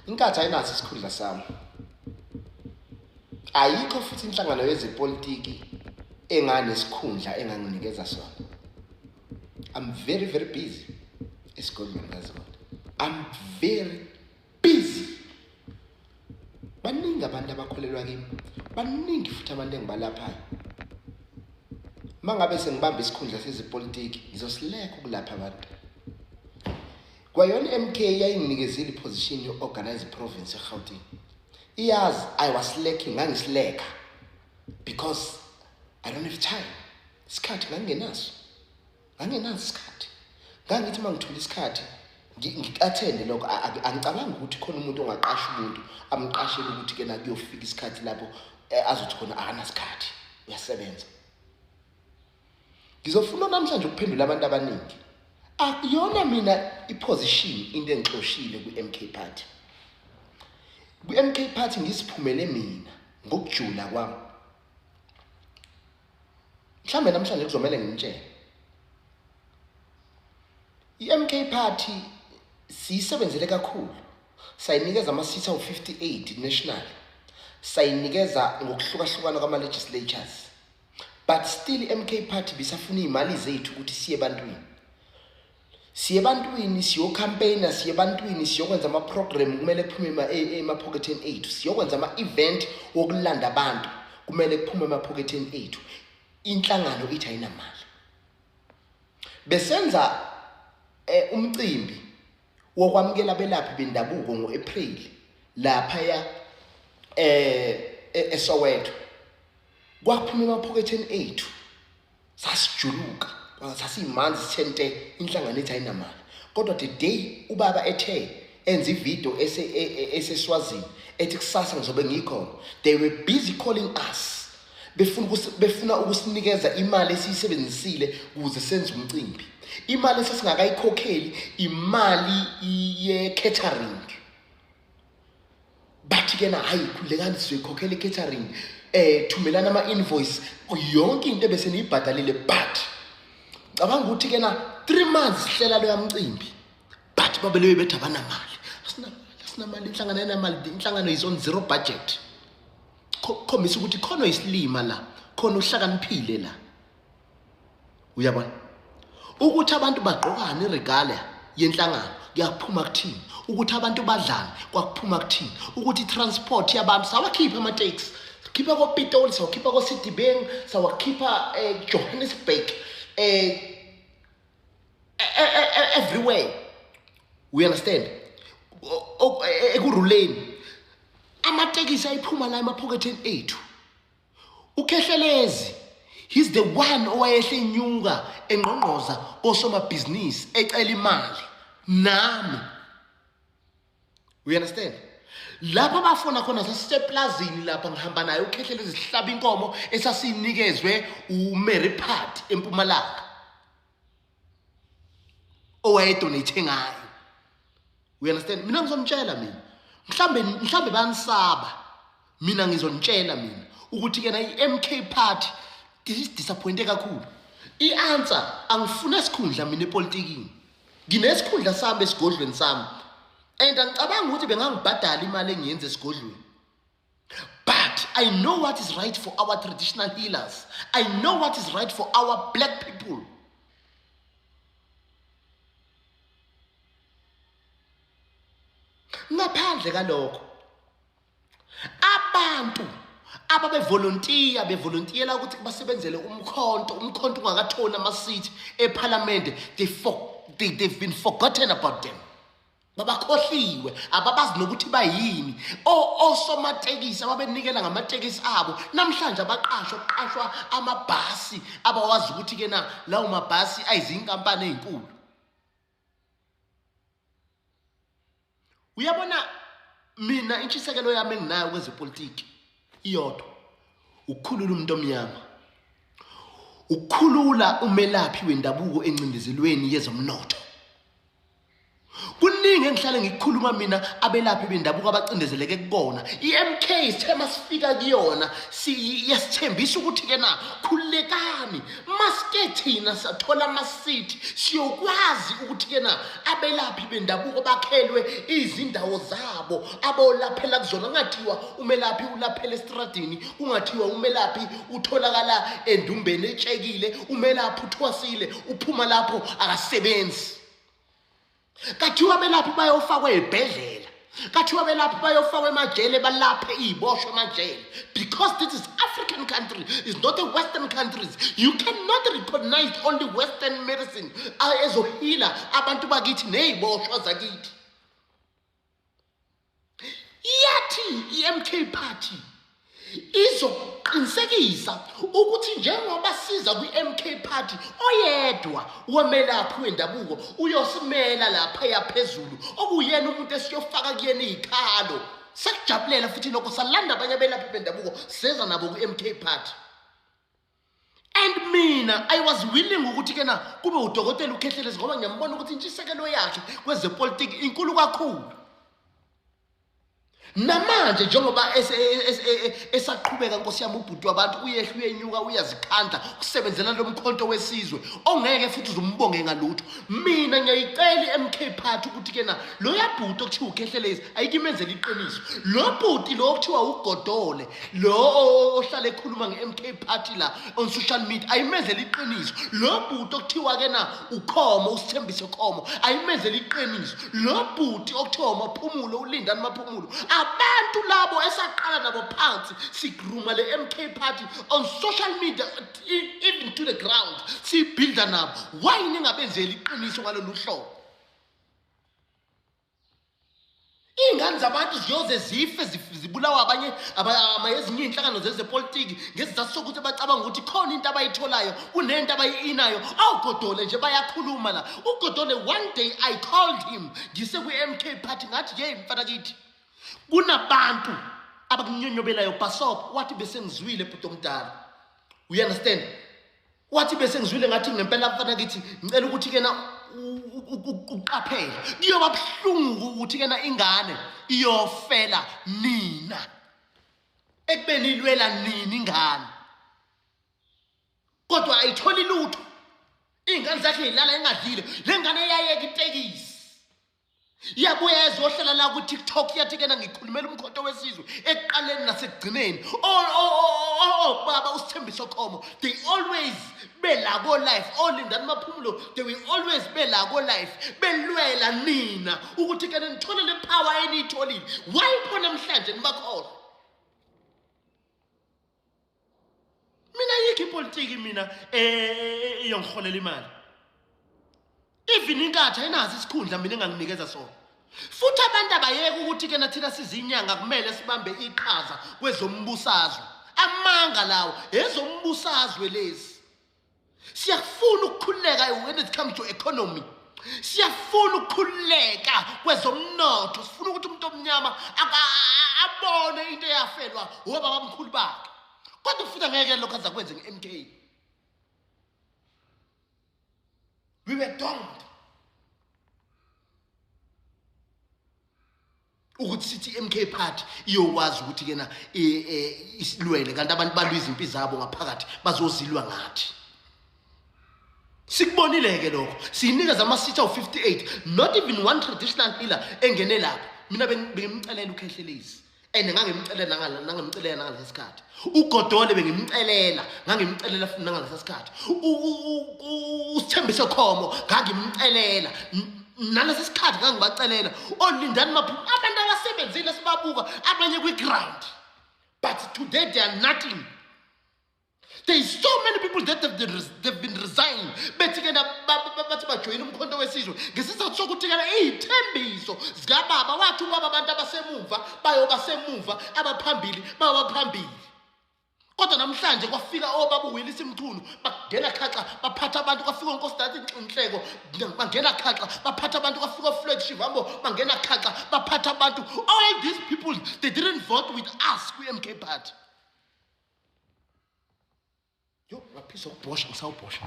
Inkatha ayinaso isikhundla sami. Ayikho futhi inhlangano yezepolitiki enganesikhundla enganginikeza sona. I'm very very busy esigodlweni kaZikonda. I'm very busy. Baningi abantu abakholelwa kimi. Baningi futhi abantu engibalaphayo. Mangabe sengibamba isikhundla sezepolitiki ngizosileka ukulapha abantu. Kwayona i-MK yayinginikezile iposition yo-organize province eGauteng. Iyazi I was lacking, ngangisileka because I don't have time. Isikhathi ngangingenaso. Ngangenaso isikhathi. Ngangithi uma ngithola isikhathi ngikathende lokho angicabangi ukuthi khona umuntu ongaqasha umuntu amqashele ukuthi ke na kuyofika isikhathi lapho eh, azothi khona akanasikhathi uyasebenza. Ngizofuna namhlanje ukuphendula abantu abaningi. Akuyona mina iposition into engixoshile kwi-MK Party. Kwi-MK Party ngisiphumele mina ngokujula kwami. Mhlambe namhlanje kuzomele ngimtshele. I-MK Party siyisebenzele kakhulu. Sayinikeza ama-seats awu-58 national. Sayinikeza ngokuhlukahlukana kwama-legislatures. But still i-MK Party bisafuna iy'mali zethu ukuthi siye ebantwini. Siye ebantwini siyocampaigna, siye ebantwini siyokwenza ama-program, kumele kuphume emaphoketheni ethu. Siyokwenza ama-event wokulanda abantu, kumele kuphume emaphoketheni ethu. Inhlangano ithi ayinamali. Besenza eh, umcimbi wokwamukela abelaphi bendabuko ngo-April laphaya eh eSoweto. Kwaphuma emaphoketheni ethu sasijuluka sasimanzi sithente inhlangano ethi ayinamali kodwa the day ubaba ethe enza ivideo ese e, e, eseswazini ethi kusasa ngizobe ngikhona they were busy calling us befuna befuna ukusinikeza imali esiyisebenzisile ukuze senze umcimbi imali esesingakayikhokheli imali ye-catering bathi ke na hayi khulekani sizoyikhokhela i-catering eh thumelana ama-invoice yonke into ebese niyibhadalile but cabanga ukuthi ke na 3 months sihlela loya mcimbi but babeleyo bethi abanamali asinamali asinamali inhlangano ayinamali inhlangano is on zero budget khombisa ukuthi khona isilima la khona uhlakaniphile la Uyabona? Ukuthi abantu bagqokani iregalia yenhlangano kuyaphuma kuthini? Ukuthi abantu badlani kwakuphuma kuthini? Ukuthi transport yabantu sawakhipha ama-taxi khipha koPitoli sawakhipha koSidibeng sawakhipha eJohannesburg eh, eh, eh, eh everywhere we understand ekuruleni amatekisi ayiphuma la emaphoketheni ethu UKhehlelezi he's the one owayehle enyuka engqongqoza kosomabhizinisi ecela imali nami we understand lapho abafona khona sasiseplazini lapha ngihamba naye uKhehlelezi sihlaba inkomo esasinikezwe uMary Pat eMpumalanga owayedonate ngayo we understand mina ngizomtshela mina mhlambe mhlambe banisaba mina ngizonitshela mina ukuthi kena i-MK party disappointe kakhulu i-answer angifuna isikhundla mina epolitikini nginesikhundla sami esigodlweni sami and angicabanga ukuthi bengangibhadala imali engiyenza esigodlweni but i know what is right for our traditional healers i know what is right for our black people Ngaphandle kalokho abantu ababevolontiya bevolontiyela ukuthi basebenzele umkhonto umkhonto ungakatholi amasithi ephalamende they for, they, they've been forgotten about them babakhohliwe ababazi nokuthi bayini osomatekisi ababenikela ngamatekisi abo namhlanje abaqashwa kuqashwa amabhasi abawazi ukuthi ke na lawo mabhasi ayizinkampani ezinkulu Uyabona mina intshisekelo yami enginayo kwezepolitiki iyodwa ukukhulula umuntu omnyama ukukhulula umelaphi wendabuko encindezelweni yezomnotho Kuningi engihlale ngikukhuluma mina, abelaphi bendabuko abacindezeleke kukona. I-MK sithe masifika kuyona iyasithembisa ukuthi ke na khululekani, masike thina sathola amasithi siyokwazi ukuthi ke na abelaphi bendabuko bakhelwe izindawo zabo abolaphela kuzona. Kungathiwa umelaphi ulaphela estradini, kungathiwa umelaphi utholakala endumbeni etshekile, umelaphi uthwasile uphuma lapho akasebenzi. Kathiwa belaphi bayofakwa ey'bhedlela, kathiwa belaphi bayofakwa emajele, balaphe iy'boshwa emajele, because this is African country, is not a Western countries. You cannot recognize only Western medicine ezohila abantu bakithi ney'boshwa zakithi. Yathi i-MK Party izoqinisekisa ukuthi njengoba siza kwi-MK Party, oyedwa womelaphi wendabuko uyosimela lapha yaphezulu, okuyena umuntu esiyofaka kuyena iy'khalo. Sakujabulela futhi lokho, salanda abanye abelaphi bendabuko, seza nabo kwi-MK Party. And mina I was willing ukuthi ke na kube udokotela uKhehlelezi, ngoba ngiyambona ukuthi intshisekelo yakhe kwezepolitiki inkulu kakhulu. Namanje njengoba esaqhubeka, nkosi yami, ubhuti wabantu uyehla uyenyuka, uyazikhandla kusebenzela lo Mkhonto Wesizwe ongeke futhi uzumbonge ngalutho. Mina ngiyayicela i-MK Party ukuthi ke na loya bhuti okuthiwa uKhehlelezi ayikimenzela iqiniso. Lo bhuti lo okuthiwa uGodole, lo ohlala ekhuluma nge-MK Party la on social media, ayimenzele iqiniso. Lo bhuti okuthiwa ke na uKhomo, uSithembiso Khomo, ayimenzele iqiniso. Lo bhuti okuthiwa uMaphumulo, uLindani Maphumulo, abantu labo esaqala nabo phansi sigruma le MK Party on social media, even to the ground, siyibhilda nabo, why ningabenzeli iqiniso ngalolu hlobo? Iy'ngane zabantu ziyoze zife, zibulawa abanye ezinye iy'nhlangano zezepolitiki ngesizathu sokuthi bacabanga ukuthi khona into abayitholayo, kunento abayi-inayo. Awugodole nje bayakhuluma la. Ugodole, one day I called him ngise kwi-MK Party, ngathi, "Yeyi mfana kithi, kunabantu abakunyonyobelayo, bhasopo." Wathi, "Bese ngizwile, bhuti omdala." You understand? Wathi, "Bese ngizwile." Ngathi, "Ngempela mfana kithi, ngicela ukuthi kena uqaphele, kuyoba buhlungu ukuthi kena ingane iyofela nina ekubeni ilwela nini ingane, kodwa ayitholi lutho. Iy'ngane zakhe yilala engadlile. Le ngane eyayeka itekisi iyabuya ezohlala la ku-TikTok, yathi kena ngikhulumela uMkhonto Wesizwe ekuqaleni nasekugcineni. Oh baba uSithembiso Khomo, they always bela ko-live. OLindani Maphumulo, they will always bela ko-live belwela nina ukuthi kena nithole le power eniyitholile. Why pho namhlanje nibakholwa? Mina yikho ipolitiki mina eyongiholela imali. Even iNkatha ayinaso isikhundla mina enganginikeza sona. Futhi abantu abayeke ukuthi ke nathina sizinyanga kumele sibambe iqhaza kwezombusazwe. Amanga lawo, ezombusazwe lezi. Siyafuna ukukhululeka when it comes to economy, siyafuna ukukhululeka kwezomnotho, sifuna ukuthi umuntu omnyama abone into eyafelwa obaba mkhulu bakhe, kodwa futhi angeke lokho aza kwenze nge-MK. We were doomed ukuthi sithi i-MK Party iyokwazi ukuthi kena isilwele, kanti abantu balwa izimpi zabo ngaphakathi, bazozilwa ngathi. Sikubonile-ke lokho, siyinikeza ama-seat awu-58, not even one traditional healer engene lapho. Mina bengimcelela uKhehlelezi and ngangimcelela nangimcelela nangalesa sikhathi. Ugodole bengimcelela, ngangimcelela futhi nangalesa sikhathi. USithembiso Khomo ngangimcelela nalesi sikhathi, ngangibacelela oLindani Maphu, abantu abasebenzile sibabuka abanye kwi-ground, but today they are nothing. There is so many people that they've been resigned, bethi ke bathi bajoyina uMkhonto Wesizwe ngesizathu sokuthi ke iy'thembiso zikababa. Wathi ubaba abantu abasemumva bayoba semuva, abaphambili bayoba phambili, kodwa namhlanje kwafika obaba uWillis Mchunu, bangena khaxa baphatha abantu. Kwafika uNkosinathi Nhleko, bangena khaxa baphatha abantu. Kwafika uFloyd Shivambo, bangena khaxa baphatha abantu. All these people, they didn't vote with us kwi-MK Party. Yo, ngaphisa ukubhosha, ngisawubhosha.